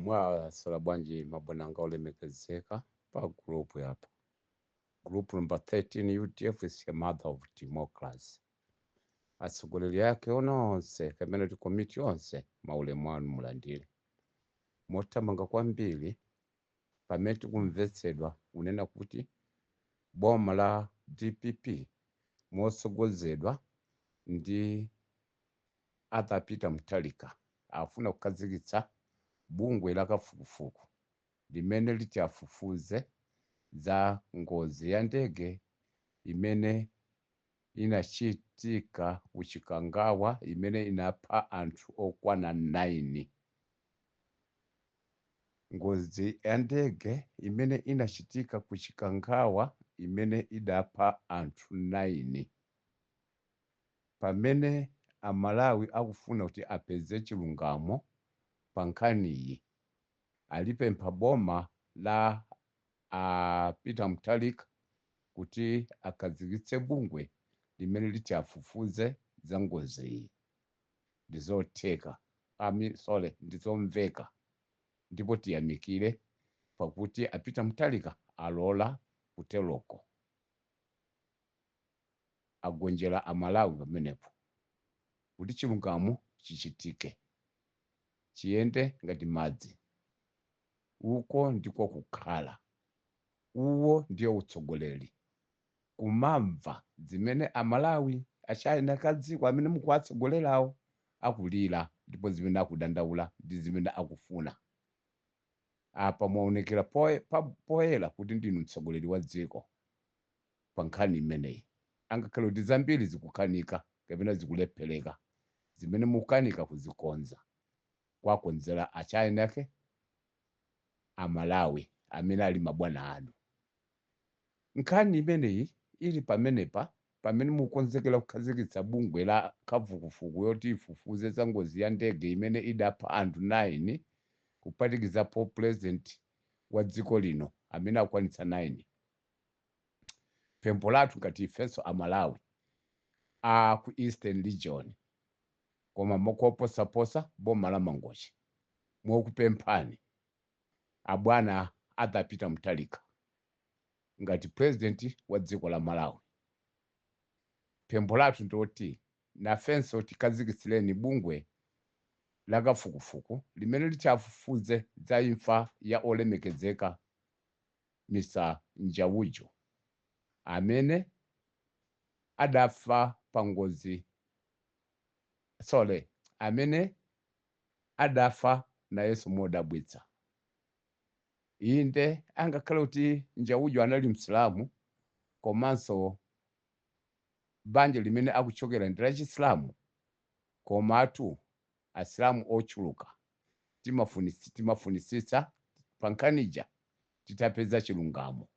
Mwaswera bwanji mabwana anga olemekezeka pa group yapa? Group number 13, UDF is a mother of democracy. Atsogoleri ake onse kapena kuti komiti yonse, maulemu anu mulandire. Mothamanga kwambiri, pamene tikumvetsedwa kunena kuti boma la DPP motsogozedwa ndi Arthur Peter Mutharika afuna kukhazikitsa bungwe la kafukufuku limene liti afufuze za ngozi ya ndege imene inachitika ku Chikangawa, imene inapha anthu okwana 9. Ngozi ya ndege imene inachitika ku Chikangawa imene idapha anthu 9. Pamene Amalawi akufuna kuti apeze chilungamo pa nkhaniyi, alipempha boma la a Peter Mutharika kuti akhazikitse bungwe limene liti afufuze za ngozi iyi. Ndizotheka, ami sorry, ndizomveka, ndipo tiyamikire pakuti a Peter Mutharika alola kuteroko, agonjera Amalawi pamenepo kuti chilungamo chichitike, chiyende ngati madzi. Uko ndiko kukhala, uwo ndiyo utsogoleri, kumamva zimene Amalawi achayina kadziko amene mukuwatsogolerawo akulira, ndipo zimene akudandaula ndi zimene akufuna. Apa mwaonekera poyera kuti ndinu mtsogoleri wa dziko pa nkhani imeneyi, angakhale kuti zambiri zikukanika kapena zikulephereka, zimene mukukanika kuzikonza, kwakonzera achayinake Amalawi amene ali mabwana anu. Nkhani imeneyi ili pamenepa, pamene mukonzekera kukhazikitsa bungwe la kafukufuku yoti ifufuze za ngozi ya ndege imene idapha anthu 9, kuphatikizapo president wa dziko lino amene akwanitsa 9, pempho lathu ngati ifenso Amalawi a ku Eastern Region, koma mokoposaposa boma la Mangochi, mokupemphani abwana Arthur Peter Mutharika ngati president wa dziko la Malawi, pempho lathu ndoti nafenso tikhazikitsireni bungwe la kafukufuku limene lithafufuze za imfa ya olemekezeka Mr Njauju amene adafa pa ngozi, sorry, amene adafa nayenso modabwitsa. Inde, angakhale kuti Njauju anali Msilamu, komanso banja limene akuchokera ndi la Chisilamu, komatu Asilamu ochuluka timafunisitsa pa nkhanija titapeza chilungamo,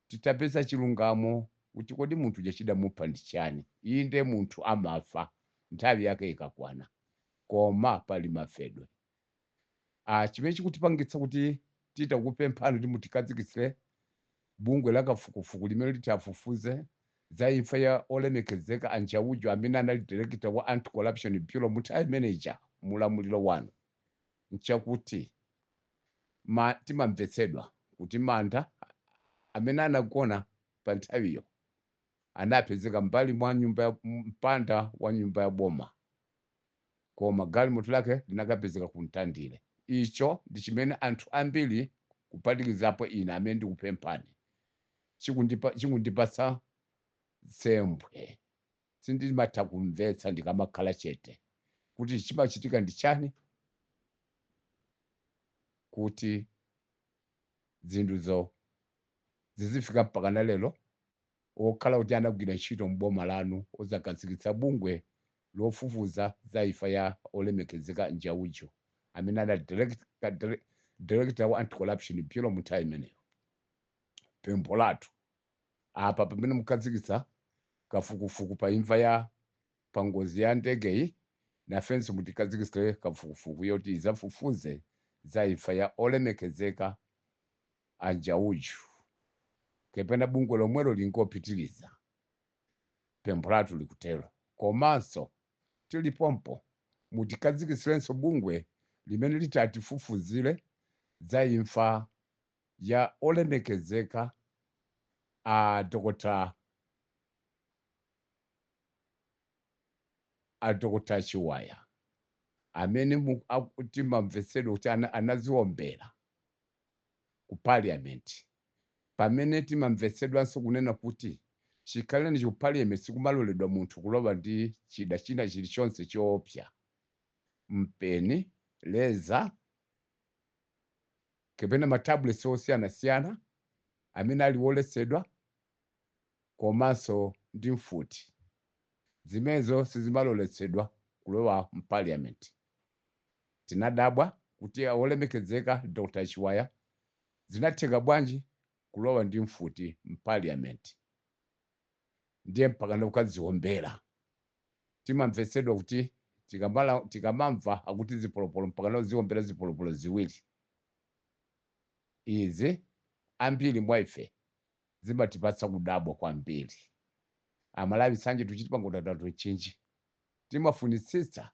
titapeza chilungamo kuti kodi munthu uja chidamupha ndi chani? Inde, munthu amafa nthawi yake ikakwana, koma pali mafedwe. Chimene chikutipangitsa kuti titakupemphani kuti mutikhazikitsire bungwe la kafukufuku limene litafufuze za imfa ya olemekezeka a Njauju amene anali director wa Anti-Corruption Bureau mu nthawi imeneja mulamuliro wanu, nchakuti timamvetsedwa kuti manda amene anagona pa nthawiyo anapezeka mbali mwa nyumba ya mpanda wa nyumba ya boma, koma galimoto lake linakapezeka ku Mtandire. Icho ndi chimene anthu ambiri, kuphatikizapo ine amene ndikupemphani, chikundipatsa tsembwe. Sindimatha kumvetsa ndikamakhala chete kuti chimachitika ndi chani kuti zinthuzo zizifika mpaka na lero, okhala kuti anagwira ntchito mboma lanu ozakhazikitsa bungwe lofufuza za imfa ya olemekezeka Njauju amene anali director wa Anti-Corruption Bureau mu nthawi imeneyo. Pempho lathu apa, pamene mukhazikitsa kafukufuku pa imfa ya pa ngozi ya ndegeyi, nafenso mutikhazikitsire kafukufuku yoti izafufuze za imfa ya olemekezeka a Njauju, kapena bungwe lomwelo lingopitiliza. Pempho lathu likutero. Komanso tilipompo, mutikhaziktsirenso bungwe limene litatifufuzire za imfa ya olemekezeka a Dr. a Dr. Chiwaya amene timamvetsedwa kuti anaziombera ku parliament, pamene timamvetsedwanso kunena kuti chikhaleni ku parliament sikumaloledwa munthu kulowa ndi chida china chilichonse choopsa, mpeni, leza kapena matablets osiyanasiyana amene ali woletsedwa, komanso ndi mfuti. Zimenezo sizimaloletsedwa kulowa mparliament. Tinadabwa kuti olemekezeka Dr. Chiwaya zinatheka bwanji kulowa ndi mfuti mparliament, ndiye mpakana kukaziombera. Timamvetsedwa kuti tikamamva akuti zipolopolo, mpakana kuziombera zipolopolo ziwiri. Izi ambiri mwa ife zimatipatsa kudabwa kwambiri. Amalawi sanje tuchiti pangotatatu chinji, timafunitsitsa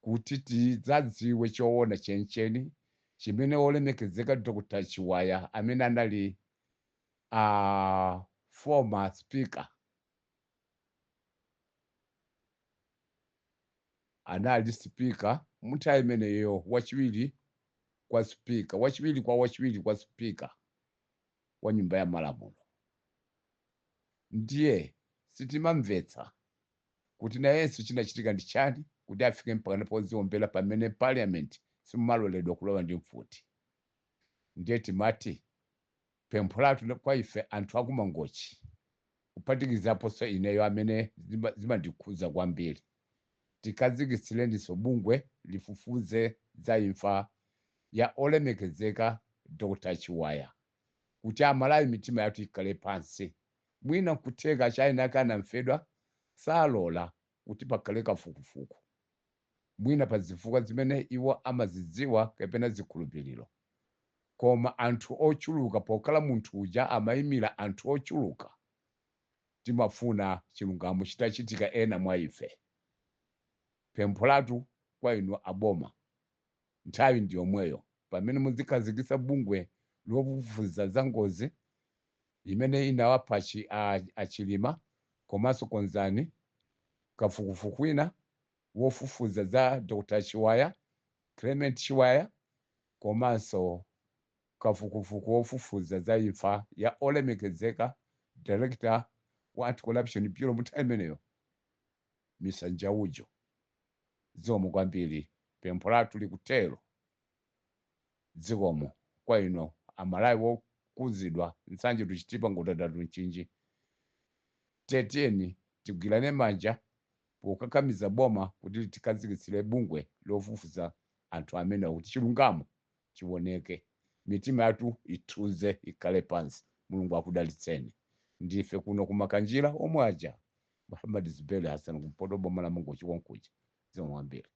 kuti tidzadziwe choona chenicheni chimene olemekezeka Dr. Chiwaya amene anali a former speaker, anali speaker munthawi imeneyo, wachiwiri kwa speaker, wachiwiri kwa wachiwiri kwa speaker wa nyumba ya malamulo. Ndiye sitimamvetsa kuti nayenso chinachitika ndi chani kuti afike mpakana poziombera pamene parliament simumaloledwa kulowa ndi mfuti. Ndiye timati pempho lathu kwa ife anthu akumangochi, kuphatikizaponso ineyo amene zimandikhudza kwambiri, tikhazikitsireninso bungwe lifufuze za imfa ya olemekezeka Dr. Chiwaya, kuti Amalawi mitima yathu ikhale pansi. Mwina nkutheka china akanamfedwa salola kuti pakhale kafukufuku, mwina pa zifukwa zimene iwo amazidziwa kapena zikhulupiriro, koma anthu ochuluka, pokhala munthu uja amayimira anthu ochuluka, timafuna chilungamo chitachitika ena mwa ife. Pempho lathu kwa inu aboma, nthawi ndi yomweyo pamene muzikhazikitsa bungwe lofufuza za ngozi imene inawapha achilima, komanso konzani kafukufuku wina wofufuza za Dr. Chiwaya, Clement Chiwaya, komanso kafukufuku wofufuza za imfa ya olemekezeka director wa Anti-Corruption Bureau munthawi imeneyo, Mr. Njauju. Zikomo kwambiri, pempho lathu likutero. Zikomo kwa inu Amalawi wokuzidwa nsanje tuchitipa ngotatatu mchinji. Tetiyeni tigwirane manja pokakamiza boma kuti tikhazikitsire bungwe lofufuza anthu amene kuti chilungamo chioneke, mitima yathu ithunze ikhale pansi. Mulungu akudalitseni. Ndife kuno kumakanjira omwe aja, Muhammad Zuberi Hassan, kumpoto boma la Mangochi konkuja. Zikomo kwambiri.